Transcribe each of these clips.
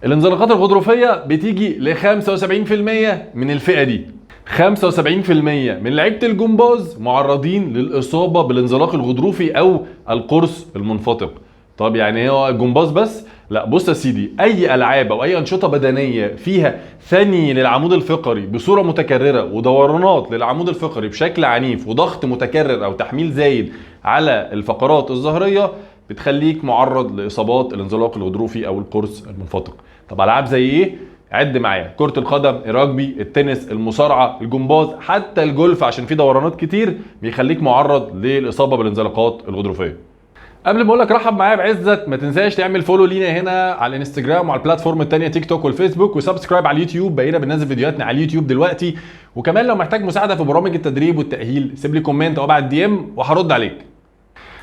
الانزلاقات الغضروفيه بتيجي ل 75% من الفئة دي. 75% من لعيبة الجمباز معرضين للاصابة بالانزلاق الغضروفي او القرص المنفتق. طب يعني هو الجمباز بس؟ لا، بص يا سيدي، اي العاب او اي انشطة بدنية فيها ثني للعمود الفقري بصورة متكررة ودورانات للعمود الفقري بشكل عنيف وضغط متكرر او تحميل زايد على الفقرات الظهريه بتخليك معرض لاصابات الانزلاق الغضروفي او القرص المنفتق. طب العاب زي ايه؟ عد معايا: كرة القدم، الرجبي، التنس، المصارعة، الجمباز، حتى الجولف عشان فيه دورانات كتير بيخليك معرض للإصابة بالانزلاقات الغضروفية. قبل ما اقول لك رحب معايا بعزت، ما تنساش تعمل follow لينا هنا على الانستجرام وعلى ال platform التانية تيك توك والفيسبوك، و subscribe على اليوتيوب، بقينا بننزل فيديوهاتنا على اليوتيوب دلوقتي. وكمان لو محتاج مساعدة في برامج التدريب والتأهيل سيب لي comment او ابعت DM وهرد عليك.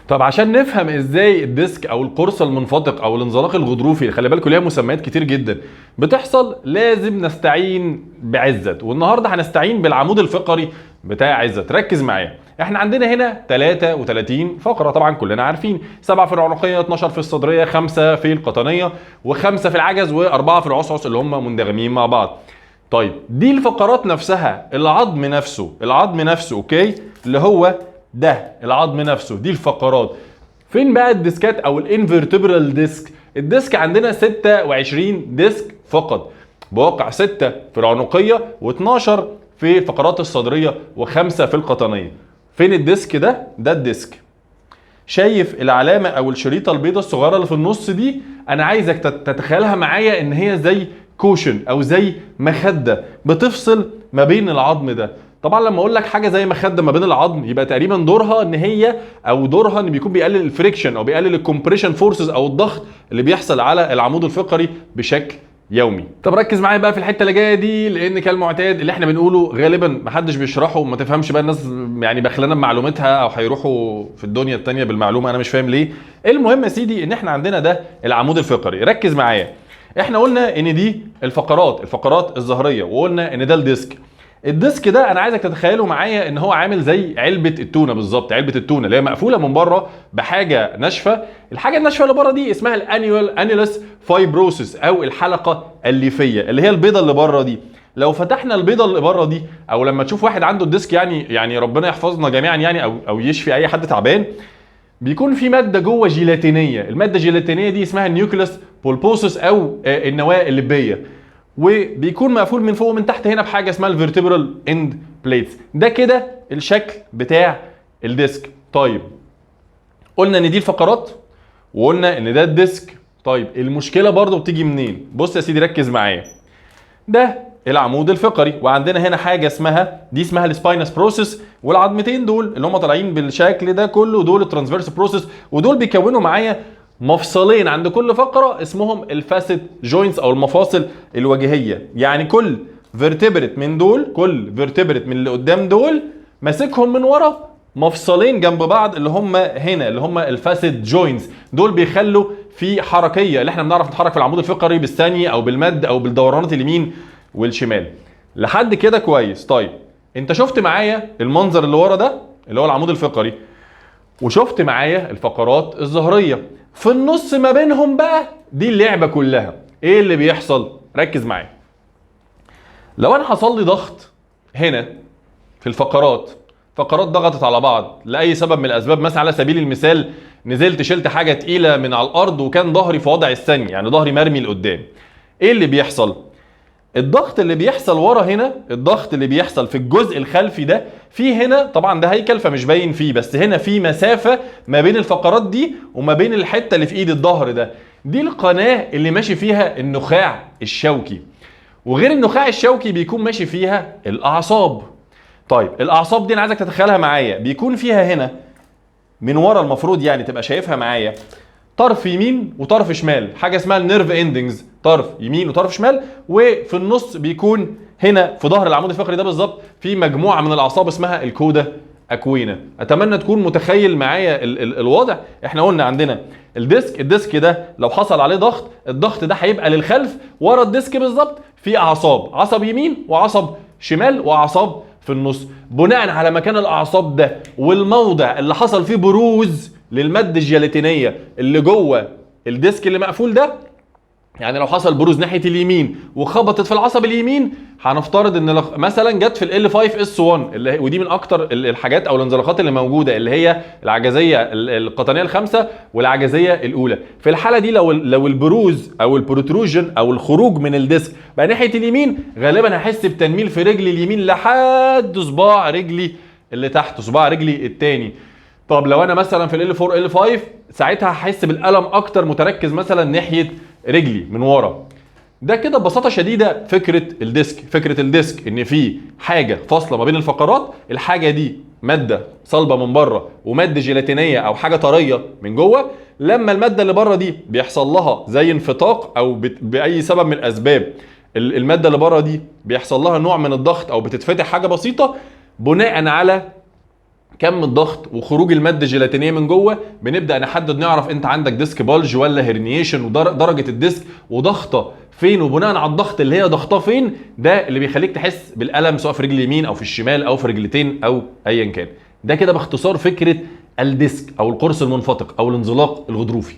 طب عشان نفهم ازاي ال disc او القرص المنفتق او الانزلاق الغضروفي، خلي بالكم ليها مسميات كتير جدا، بتحصل، لازم نستعين بعزت. والنهارده هنستعين بالعمود الفقري بتاع عزت. ركز معايا، احنا عندنا هنا 33 فقره، طبعا كلنا عارفين، 7 في العنقيه، 12 في الصدرية، 5 في القطنيه، وخمسة في العجز، واربعة في العصعص اللي هم مندغمين مع بعض. طيب دي الفقرات نفسها، العظم نفسه، العظم نفسه، okay، اللي هو ده العظم نفسه، دي الفقرات. فين بقى الديسكات او ال intervertebral disc؟ ال disc عندنا 26 disc فقط، بواقع 6 في العنقيه و12 في الفقرات الصدرية وخمسة في القطنيه. فين ال disc ده؟ ده ال disc. شايف العلامة او الشريطه البيضاء الصغيرة اللي في النص دي؟ انا عايزك تتخيلها معايا ان هي زي cushion او زي مخده بتفصل ما بين العظم ده. طبعا لما اقول لك حاجة زي مخده ما بين العظم يبقى تقريبا دورها ان هي او دورها ان بيكون بيقلل ال friction او بيقلل ال compression forces او الضغط اللي بيحصل على العمود الفقري بشكل يومي. طب ركز معايا بقى في الحتة اللي جاية دي، لان كالمعتاد اللي احنا بنقوله غالبا محدش بيشرحه وما تفهمش بقى الناس يعني بخلانه بمعلومتها او هيروحوا في الدنيا التانية بالمعلومه، انا مش فاهم ليه. المهم يا سيدي ان احنا عندنا ده العمود الفقري. ركز معايا، احنا قلنا ان دي الفقرات، الفقرات الظهريه، وقلنا ان ده ال disc. ال disc ده انا عايزك تتخيله معايا ان هو عامل زي علبة التونه بالظبط، علبة التونه اللي هي مقفولة من بره بحاجة ناشفه. الحاجة الناشفه اللي بره دي اسمها ال annulus fibrosus او الحلقة الليفيه اللي هي البيضة اللي بره دي. لو فتحنا البيضة اللي بره دي، او لما تشوف واحد عنده ال disc، يعني ربنا يحفظنا جميعا يعني او يشفي اي حد تعبان، بيكون في مادة جوه جيلاتينيه. المادة الجيلاتينيه دي اسمها ال nucleus pulposus او النواة اللبيه، وبيكون مقفول من فوق ومن تحت هنا بحاجة اسمها ال vertebral end plates. ده كده الشكل بتاع ال disc. طيب قلنا ان دي الفقرات وقلنا ان ده ال disc. طيب المشكلة برضو بتيجي منين؟ بص يا سيدي ركز معايا، ده العمود الفقري، وعندنا هنا حاجة اسمها دي اسمها ال spinous process، والعظمتين دول اللي هم طالعين بالشكل ده كله دول ال transverse process، ودول بيكونوا معايا مفصلين عند كل فقره اسمهم ال facet joints او المفاصل الوجهيه. يعني كل vertebrate من دول، كل vertebrate من اللي قدام دول ماسكهم من ورا مفصلين جنب بعض اللي هم هنا اللي هم ال facet joints. دول بيخلوا في حركية اللي احنا بنعرف نتحرك في العمود الفقري بالثني او بالمد او بالدورانات اليمين والشمال. لحد كده كويس. طيب انت شفت معايا المنظر اللي ورا ده اللي هو العمود الفقري، وشفت معايا الفقرات الظهريه، في النص ما بينهم بقى دي اللعبة كلها. ايه اللي بيحصل؟ ركز معايا. لو انا حصل لي ضغط هنا في الفقرات، فقرات ضغطت على بعض لاي سبب من الاسباب، مثلا على سبيل المثال نزلت شلت حاجة تقيلة من على الارض وكان ظهري في وضع الثني، يعني ظهري مرمي لقدام، ايه اللي بيحصل؟ الضغط اللي بيحصل ورا هنا، الضغط اللي بيحصل في الجزء الخلفي ده، في هنا طبعا ده هيكل فمش باين فيه، بس هنا في مسافة ما بين الفقرات دي وما بين الحتة اللي في ايد الظهر ده، دي القناة اللي ماشي فيها النخاع الشوكي، وغير النخاع الشوكي بيكون ماشي فيها الاعصاب. طيب الاعصاب دي انا عايزك تتخيلها معايا، بيكون فيها هنا من ورا المفروض يعني تبقى شايفها معايا طرف يمين وطرف شمال، حاجة اسمها ال nerve endings، طرف يمين وطرف شمال، وفي النص بيكون هنا في ظهر العمود الفقري ده بالظبط في مجموعة من الاعصاب اسمها ال cauda equina. اتمنى تكون متخيل معايا الوضع. احنا قلنا عندنا ال disc، ال disc ده لو حصل عليه ضغط، الضغط ده هيبقى للخلف ورا ال disc بالظبط في اعصاب، عصب يمين وعصب شمال واعصاب في النص. بناء على مكان الاعصاب ده والموضع اللي حصل فيه بروز للمادة الجيلاتينيه اللي جوه ال disc اللي مقفول ده، يعني لو حصل بروز ناحية اليمين وخبطت في العصب اليمين، هنفترض ان مثلا جت في L5 S1 اللي ودي من اكتر الحاجات او الانزلاقات اللي موجودة، اللي هي العجزيه القطنيه الخامسة والعجزيه الاولى. في الحالة دي لو البروز او ال protrusion او الخروج من ال disc بقى ناحية اليمين، غالبا هحس بتنميل في رجلي اليمين لحد صباع رجلي اللي تحت، صباع رجلي الثاني. طب لو انا مثلا في L4 L5، ساعتها هحس بالالم اكتر متركز مثلا ناحية رجلي من ورا. ده كده ببساطة شديدة فكرة ال disc. فكرة ال disc ان في حاجة فاصلة ما بين الفقرات، الحاجة دي مادة صلبه من بره ومادة جيلاتينيه او حاجة طرية من جوه. لما المادة اللي بره دي بيحصل لها زي انفتاق او باي سبب من الاسباب، المادة اللي بره دي بيحصل لها نوع من الضغط او بتتفتح حاجة بسيطة، بناء على كم الضغط وخروج المادة الجيلاتينيه من جوه بنبدا نحدد نعرف انت عندك disc bulge ولا herniation، ودرجة ال disc وضغطه فين، وبناء على الضغط اللي هي ضغطه فين ده اللي بيخليك تحس بالالم سواء في رجل اليمين او في الشمال او في رجلتين او ايا كان. ده كده باختصار فكرة ال disc او القرص المنفتق او الانزلاق الغضروفي.